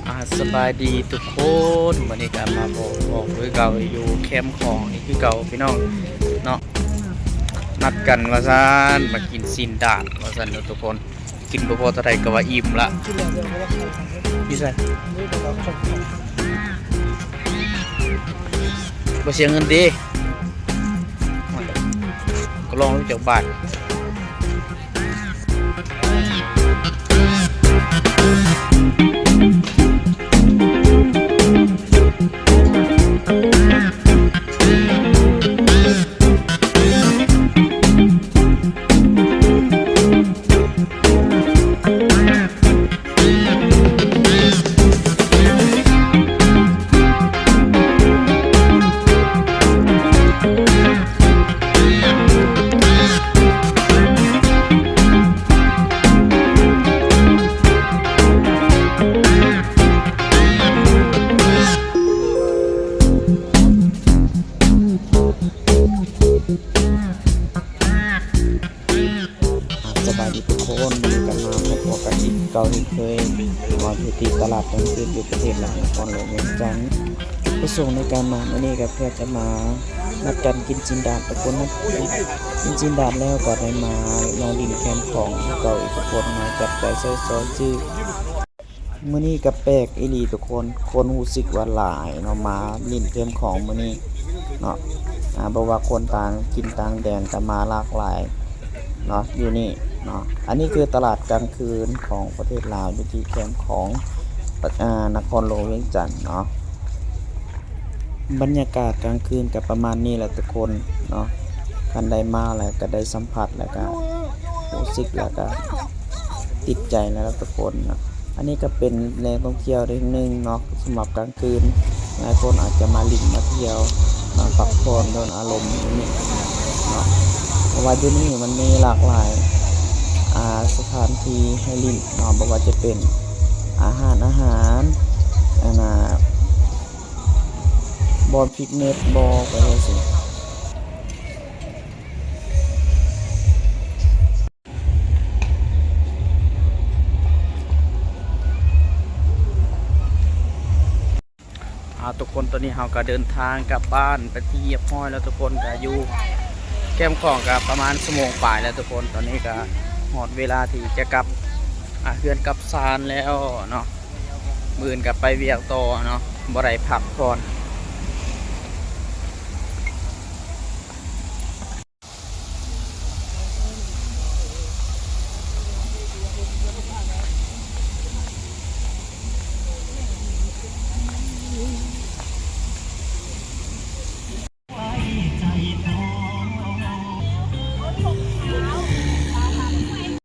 ອ່າ ສະບາຍດີທຸກຄົນ, ມື້ນີ້ກໍມາພໍ້ກັນຄືເກົ່າ ຢູ່ແຄມຂອງນີ້ຄືເກົ່າພີ່ນ້ອງເນາະ. ນັດກັນວ່າຊັ້ນ ມາກິນຊີ້ນດາດວ່າຊັ້ນເນາະທຸກຄົນ. ກິນບໍ່ພໍເທົ່າໃດກໍວ່າອີ່ມລະ. ຢູ່ໃສ? ບໍ່ເສຍເງິນຕິ? ກໍລອງດູຈັກບາດ. ສະບາຍດີທຸກຄົນ, ມື້ນີ້ກໍມາພົບກັນອີກຄືເກົ່າເຊັ່ນເຄີຍ ມາຢູ່ທີ່ຕະຫຼາດກາງຄືນຢູ່ປະເທດລາວ ນະຄອນຫຼວງວຽງຈັນ. ປະສົງໃນການມາມື້ນີ້ກໍເພື່ອຈະມານັດກັນກິນຊີ້ນດາດທຸກຄົນນະ. ກິນຊີ້ນດາດແລ້ວກໍໄດ້ມາ ມາຫຼິ້ນແຄມຂອງຄືເກົ່າອີກທຸກຄົນ, ມາຈັບຈ່າຍໃຊ້ສອຍຊື້. ມື້ນີ້ກໍແປກອີ່ຫຼີທຸກຄົນ, ຄົນຮູ້ສຶກວ່າຫຼາຍເນາະ ມາຫຼິ້ນເກມຂອງມື້ນີ້ເນາະ. ອ່າ ບໍ່ວ່າຄົນຕ່າງຖິ່ນຕ່າງແດນກໍມາຫຼາກຫຼາຍເນາະ ຢູ່ນີ້ເນາະ. ອັນນີ້ຄືຕະຫຼາດກາງຄືນຂອງປະເທດລາວ ຢູ່ທີ່ແຄມຂອງ ອາ ນະຄອນຫຼວງວຽງຈັນເນາະ. ບັນຍາກາດກາງຄືນກໍປະມານນີ້ແຫຼະທຸກຄົນເນາະ, ຄັນໄດ້ມາແລ້ວກໍໄດ້ສຳຜັດ ແລ້ວກໍຮູ້ສຶກ ແລ້ວກໍຕິດໃຈແລ້ວທຸກຄົນເນາະ. ອັນນີ້ກໍເປັນແຫຼ່ງທ່ອງທ່ຽວແຫ່ງໜຶ່ງເນາະ ສຳລັບກາງຄືນ, ຫຼາຍຄົນອາດຈະມາຫຼິ້ນມາທ່ຽວ ມາພັກຜ່ອນຢ່ອນອາລົມຢູ່ນີ້ເນາະ. ເພາະວ່າຢູ່ນີ້ມັນມີຫຼາກຫຼາຍ ອ່າ ສະຖານທີ່ໃຫ້ຫຼິ້ນເນາະ, ບໍ່ວ່າຈະເປັນ ອາ ຮ້ານອາຫານ ອັນນ່າ ບ່ອນຟິດເນັດບໍ ໄປຈັ່ງຊີ້. ເອົາ ທຸກຄົນ ຕອນນີ້ເຮົາກໍເດີນທາງກັບບ້ານເປັນທີ່ຮຽບຮ້ອຍແລ້ວທຸກຄົນ, ກໍຢູ່ແຄມຂອງກໍປະມານຊົ່ວໂມງປາຍແລ້ວທຸກຄົນ. ຕອນນີ້ກໍຮອດເວລາທີ່ຈະກັບ ອາ ເຮືອນກັບຊານແລ້ວເນາະ. ມື້ອື່ນກໍໄປວຽກຕໍ່ເນາະ, ບໍ່ໄດ້ພັກຜ່ອນ. ອ